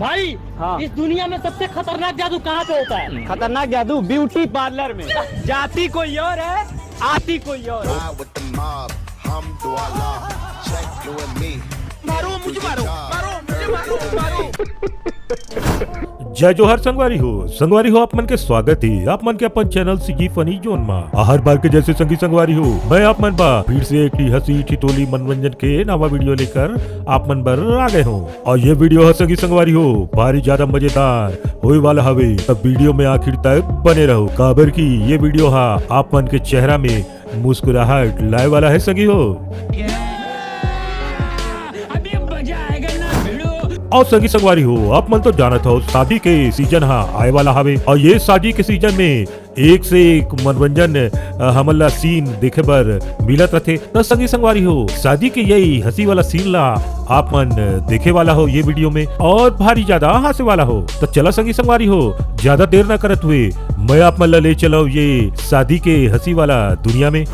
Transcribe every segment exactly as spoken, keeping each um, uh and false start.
भाई, हाँ। इस दुनिया में सबसे खतरनाक जादू कहाँ पे होता है? खतरनाक जादू ब्यूटी पार्लर में। जाती कोई और है, आती कोई और। Ride with the mob, हम दुआला, check you and me. मारो मुझे, मारो, मारो मुझे, मारो, मारो। जय जोहार संगवारी हो, संगवारी हो, आप मन के स्वागत हे आप मन के अपन चैनल सीजी फनी जोन मा। हर बार के जैसे संगी संगवारी हो, मैं आप मन बर फिर से एक ठी हंसी ठिठोली मनोरंजन के नवा वीडियो लेकर आप मन बर आ गए हूँ। और ये वीडियो ह संगी संगवारी हो, भारी ज्यादा मजेदार होए वाला हवे, त वीडियो में आखिर तक बने रहो, काबर कि ये वीडियो ह आप मन के चेहरा में मुस्कुराहट लाए वाला है संगी हो। अभी मजा आएगा ना भिड़ू। और संगी संगवारी हो, आप मन तो जानत हो शादी के सीजन ह आए वाला हवे, और ये शादी के सीजन में एक से एक मनोरंजन, अ, हमन ला सीन देखे बर मिलत रथे। त संगी संगवारी हो, शादी के यही हंसी वाला सीन ला आप मन देखे वाला हो ये वीडियो में, और भारी ज्यादा हंसे वाला हो। त चला संगी संगवारी हो, ज्यादा देर ना करत हुए मैं आप मन ला ले चलव ये शादी के हंसी वाला दुनिया में।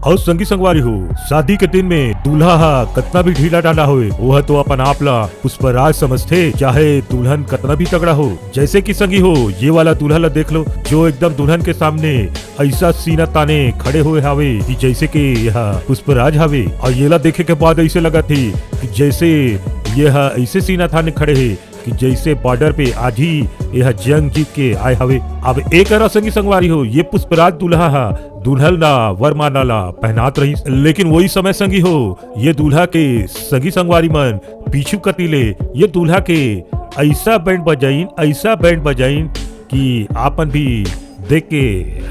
और संगी संगवारी हो, शादी के दिन में दूल्हा हा कतना भी ढीला ढाला होए, वो ह तो अपन आप ला पुष्पराज समझथे, चाहे दुल्हन कतना भी तगड़ा हो। जैसे कि संगी हो, ये वाला दूल्हा ला देख लो, जो एकदम दुल्हन के सामने ऐसा सीना ताने खड़े हुए हावे कि जैसे कि यह पुष्पराज हावे। और ये ला देखे के बाद ऐसे लगत हे कि जैसे यह ऐसे सीना ताने खड़े हे कि जैसे बॉर्डर पे आज ही यह जंग जीत के आए हवे। अब एक अरा संगी संगवारी हो, ये पुष्पराज दूल्हा हा दुल्हन ला वरमाला ला पहनात रहिस, लेकिन वही समय संगी हो, ये दूल्हा के संगी संगवारी मन पीछू कती ले ये दूल्हा के ऐसा बैंड बजाइन, ऐसा बैंड बजाइन कि आपन भी देख के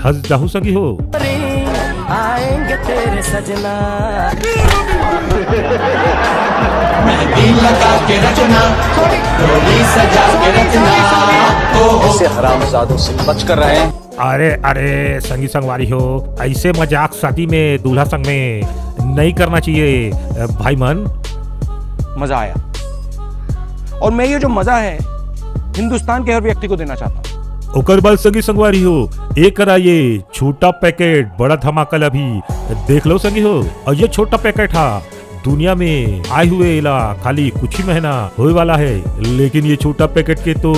हंस जाहू संगी हो। आएंगे तेरे सजना। मेहंदी लगा के रचना, डोली सजा के रचना। ओ हो। ऐसे हरामजादों से बच कर रहें। अरे, अरे, संगी संगवारी हो, ऐसे मजाक शादी में दूल्हा संग में नहीं करना चाहिए, अ, भाई मन। मजा आया। और मैं ये जो मजा है, हिंदुस्तान के हर व्यक्ति को देना चाहता हूँ। ओकर बाद संगी संगवारी हो, एक करा ये छोटा पैकेट बड़ा धमाका ला भी देख लो संगी हो। और ये छोटा पैकेट हा दुनिया में आए हुए एला खाली कुछ ही महीना होए वाला है, लेकिन ये छोटा पैकेट के तो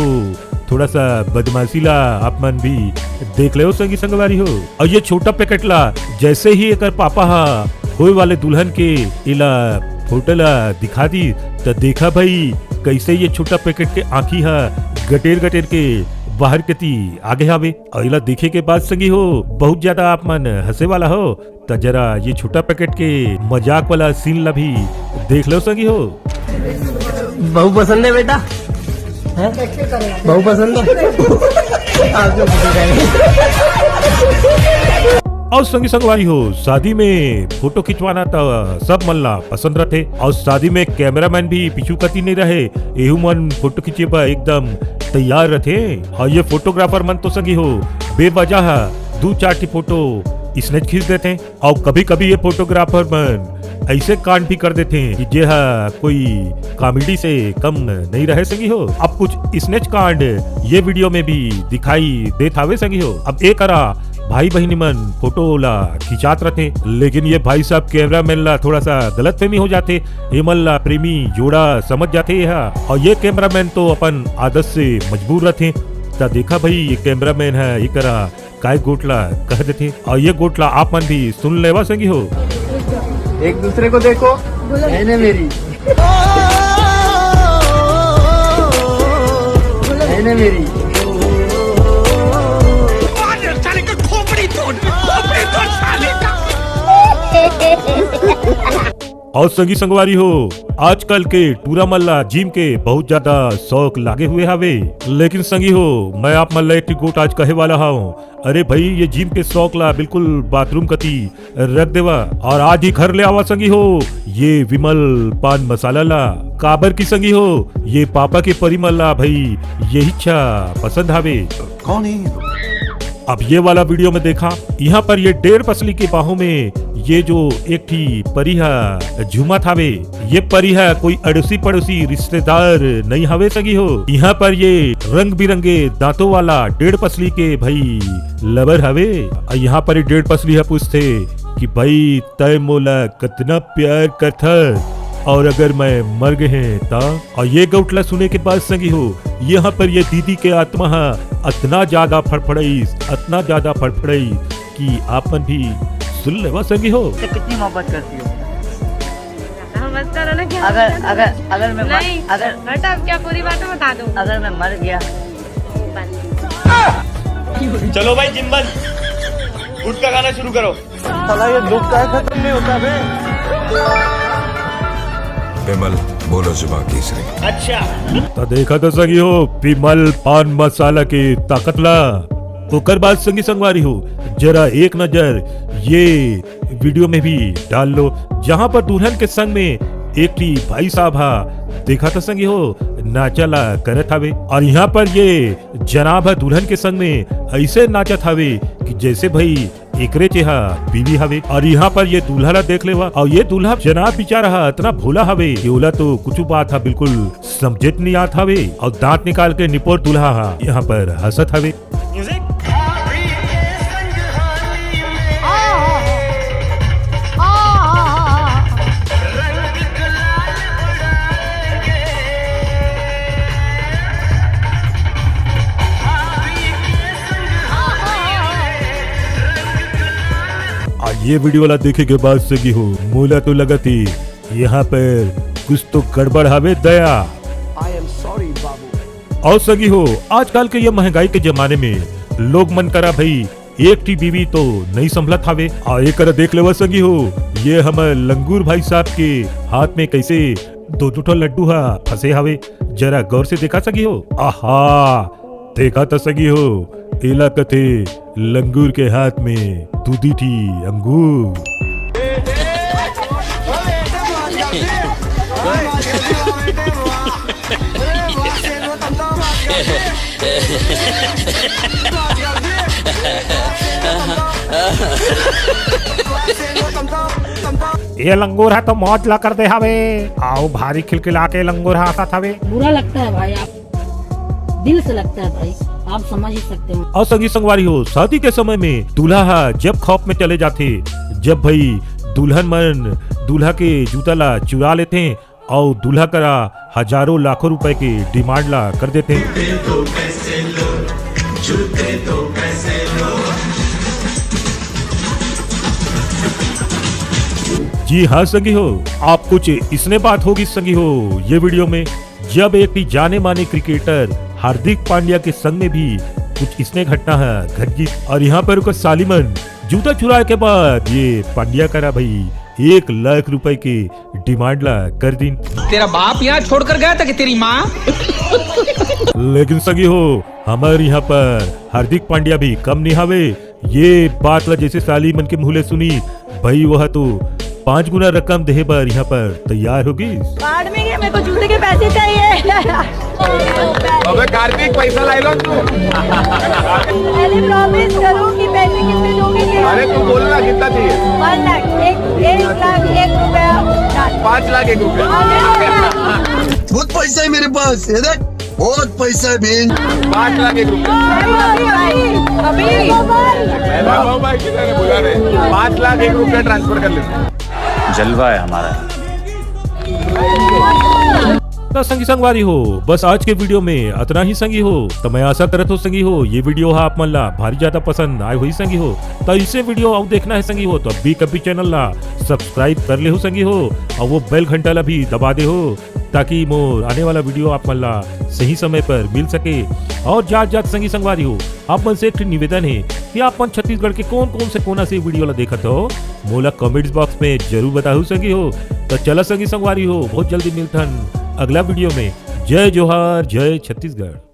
थोड़ा सा बदमाशी ला आप मन भी देख ले संगी संगवारी हो। और ये छोटा पैकेट ला जैसे ही एकर पापा हा होए वाले दुल्हन के एला फोटो ला दिखा दी, त देखा भाई कैसे ये छोटा पैकेट के आँखी हा गटेर गटेर के बाहर कती आगे हावे। और एला देखे के बाद संगी हो बहुत ज्यादा आप मन हंसे वाला हो। त जरा ये छोटा पैकेट के मजाक वाला सीन ला भी देख लो संगी हो। बहु पसंद है बेटा, हैं? बहु पसंद है। आपको पसंद है। और संगी संगवारी हो, शादी में फोटो खिंचवाना त सब मन ला पसंद रथे, और शादी में कैमरामैन भी पीछू कती नहीं रहे, एहू मन फोटो खींचे बर एकदम तैयार रथे। और ये फोटोग्राफर मन तो संगी हो बेवजह दू चार ठी फोटो स्नैच खींच देथे। और कभी-कभी ये फोटोग्राफर मन ऐसे कांड भी कर देथे कि जे हा कोई कॉमेडी से कम नहीं रहे संगी हो। अब कुछ स्नैच कांड ये वीडियो में भी दिखाई देत हावे संगी हो। अब एक अरा भाई बहिनी मन फोटो ला खिंचात रथे, लेकिन ये भाई साहब कैमरामैन ला थोड़ा सा गलतफहमी हो जाथे। एमन ला प्रेमी जोड़ा समझ जाथे ये हा। और ये कैमरामैन तो अपन आदत से मजबूर रथे। त देखा भाई, ये कैमरामैन है, एकरा काय गोठ ला कह देथे, और ये गोठ ला आप मन भी सुन लेवा संगी हो। एक दूसरे को देखो, बहने मेरी, बहने मेरी। और संगी संगवारी हो, आजकल के टूरा मन ला जिम के बहुत ज्यादा शौक लागे हुए हावे, लेकिन संगी हो, मैं आप मन ला एक गोठ आज कहे वाला हूँ। अरे भाई, ये जिम के शौक ला बिल्कुल बाथरूम कती रख देवा, और आज ही घर ले आवा संगी हो ये विमल पान मसाला ला। काबर की संगी हो, ये पापा के परी मन ला भाई यही अच्छा पसंद हावे। कौन है ये लोग? अब ये वाला वीडियो में देखा, यहाँ पर ये डेढ़ पसली के बाहों में ये जो एक ठी परी हा झूमत हावे, ये परी हा कोई अड़ोसी पड़ोसी रिश्तेदार नहीं हवे संगी हो। यहाँ पर ये रंग बिरंगे दांतों वाला डेढ़ पसली के भाई लवर हवे। और यहाँ पर ये डेढ़ पसली हा पूछथे कि भाई, तय मोला कतना प्यार करथस? और अगर मैं मर गए हैं ता? और ये गउठ ला सुने के बाद संगी हो, यहाँ पर ये दीदी के आत्मा हा अतना ज्यादा फड़फड़ाइस, अतना ज्यादा फड़फड़ाइस कि आप मन भी सुन लेवा संगी हो। से कितनी मोहब्बत करती हो? समझता रहो ना क्या? अगर अगर अगर मैं मर- नहीं। अगर हटा, अब क्या पूरी बात बता दो। अगर मैं मर गया चलो भाई, जिम बंद, गुटखा खाना शुरू करो। साला ये दुख का खत्म नहीं होता बे। विमल, बोलो जुबान केसरी। अच्छा, तो देखा तो संगी हो विमल पान मसाला के ताकत ला। ओकर बाद संगी संगवारी हो, जरा एक नजर ये वीडियो में भी डाल लो, जहाँ पर दुल्हन के संग में एक ठी भाई साहब हा, देखा तो संगी हो, नाचा ला करत हावे। और यहाँ पर ये जनाब हा दुल्हन के संग में ऐसे नाचत हावे कि जैसे भाई एकरे चेहा बीवी हावे। और यहाँ पर ये दूल्हा ला देख लेवा, और ये दूल्हा जनाब बेचारा हा इतना भोला हावे कि ओला तो कुछ बात हा बिल्कुल समझे नहीं आत हावे, और दांत निकाल के निपोर दूल्हा हा यहाँ पर हंसत हावे। और ये वीडियो ला देखे के बाद संगी हो, मोला तो लगत ही यहाँ पर कुछ तो गड़बड़ हावे दया। I am sorry बाबू। और संगी हो, आजकल के ये महंगाई के जमाने में लोग मन करा भाई एक ठी बीवी तो नहीं संभलत हावे। और एक करा देख लेवा संगी हो, ये हमर लंगूर भाई साहब के हाथ में कैसे दो दो ठो लड्डू हा फंसे हावे, जरा गौर से देखा संगी हो। आहा, देखा तो संगी हो, एला कथे लंगूर के हाथ में दूधी ठी अंगूर। ये लंगूर हा तो मौज ला कर दे हावे, आओ भारी खिलखिला के लंगूर हा हंसत हावे। बुरा लगता है भाई, आप दिल से लगता है भाई, आप समझ ही सकते हो। और संगी संगवारी हो, शादी के समय में दूल्हा हा जब खौफ में चले जाथे, जब भाई दुल्हन मन दूल्हा के जूता ला चुरा लेथे और दूल्हा करा हजारों लाखों रुपए के डिमांड ला कर देथे। जी हाँ संगी हो, आप कुछ इसने बात होगी संगी हो ये वीडियो में, जब एक ठी जाने माने क्रिकेटर हार्दिक पांड्या के संग में भी कुछ इसने घटना है घट गई। और यहाँ पर ओकर साली मन जूता चुराए के बाद ये पांड्या करा भाई एक लाख रुपए के डिमांड ला कर दिन। तेरा बाप यहाँ छोड़कर गया था कि तेरी माँ? लेकिन संगी हो, हमारे यहाँ पर हार्दिक पांड्या भी कम नहीं हावे। ये बात ला जैसे साली मन के मुँह ले सुनी, भाई वह तो पाँच गुना रकम देहे बर यहाँ पर तैयार होगी। बाढ़ में गए, मेरे को जूते के पैसे चाहिए। अबे कार्तिक, पैसा ला लो तू। पहले प्रॉमिस करो कि पैसे कितने दोगे। अरे तू बोल ना, कितना चाहिए? वन लाख, एक एक लाख एक रुपया। पाँच लाख एक रुपया। बहुत पैसा है मेरे पास, ये देख, बहुत पैसा है बहन। पाँच लाख एक रुपया। अभी अभी अभी भाई, भाई, भाई, किधर है? बुला रहे। पाँच लाख एक रुपया ट्रांसफर कर लेते हैं। जलवा है हमारा। तो संगी संगवारी हो, बस आज के वीडियो में अतना ही संगी हो। तो मैं आशा करत हो संगी हो, ये वीडियो हा आप मन ला भारी ज्यादा पसंद आए हुई संगी हो। तो इसे वीडियो अउ देखना है संगी हो, तो अभी कभी चैनल ला सब्सक्राइब कर ले हो संगी हो, और वो बेल घंटा ला भी दबा दे हो, ताकि मोर आने वाला वीडियो आप मन ला सही समय पर मिल सके। और जात जात संगी संगवारी हो, आप मन से एक ठन निवेदन है कि आप मन छत्तीसगढ़ के कौन कौन से कोना से वीडियो ला देखत हो, मोला कमेंट्स बॉक्स में जरूर बताहू संगी हो। तो चला संगी संगवारी हो, बहुत जल्दी मिलथन अगला वीडियो में। जय जोहार, जय छत्तीसगढ़।